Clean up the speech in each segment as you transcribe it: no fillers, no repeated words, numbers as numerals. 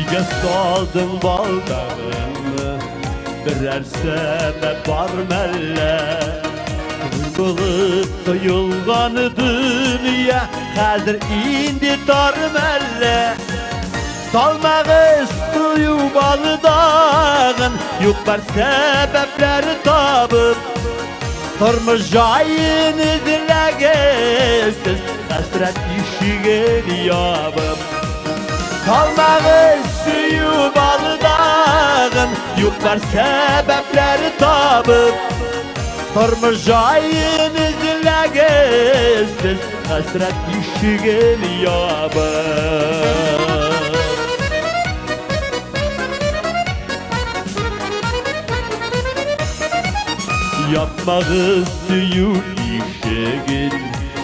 Нигә салдың балдагыңны? Берәр сәбәп бар мәллә? Булып тоелган дөнья хәзер инде тар мәллә? Салмагыз тую балдагын, юк бар сәбәпләр табып. Тормыш җаен эзләгез сез, хәсрәт ишеген ябып. Салмагыз сөю балдагын, юк бар сәбәпләр табып. Тормыш җаен эзләгез сез, хәсрәт ишеген ябып. Япмагыз сөю ишеген,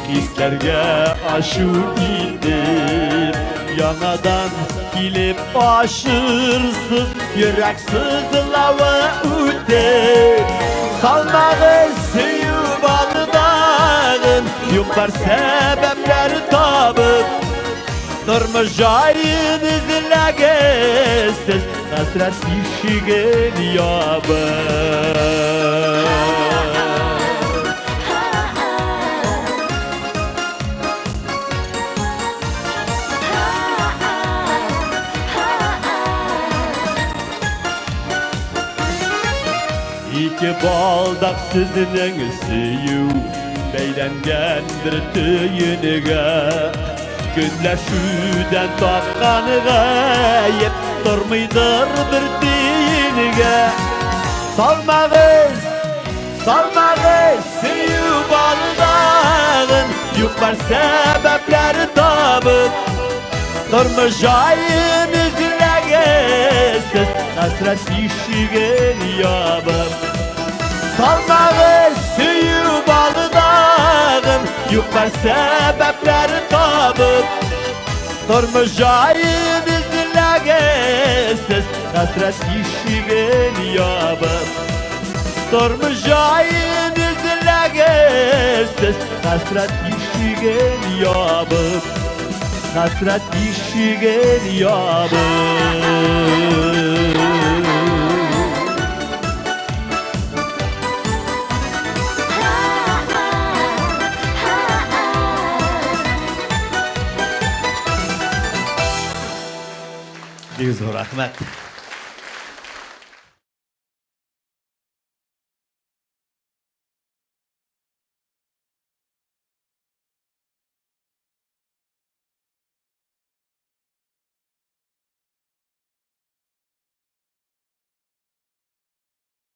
хисләргә ашу итеп, яңадан килеп ачырсыз, йөрәк сызлавы үтеп. Салмагыз сөю балдагын, юк бар сәбәпләр табып, тормыш җаен эзләгез сез, хәсрәт ишеген ябып. Ике балдак сезнең сөю бәйләнгәндер төенегә. Көнләшүдән тапкан гаеп тормыйдыр бер тиенгә. Салмагыз, салмагыз сөю балдагын, юк бар сәбәпләр табып. Тормыш җаен эзләгез сез, хәсрәт ишеген ябып. Салмагыз сөю балдагын, юк бар сәбәпләр табып. Тормыш җаен эзләгез сез, хәсрәт ишеген ябып. Тормыш җаен эзләгез сез, хәсрәт ишеген ябып. Хәсрәт ишеген ябып. Бик зур рәхмәт.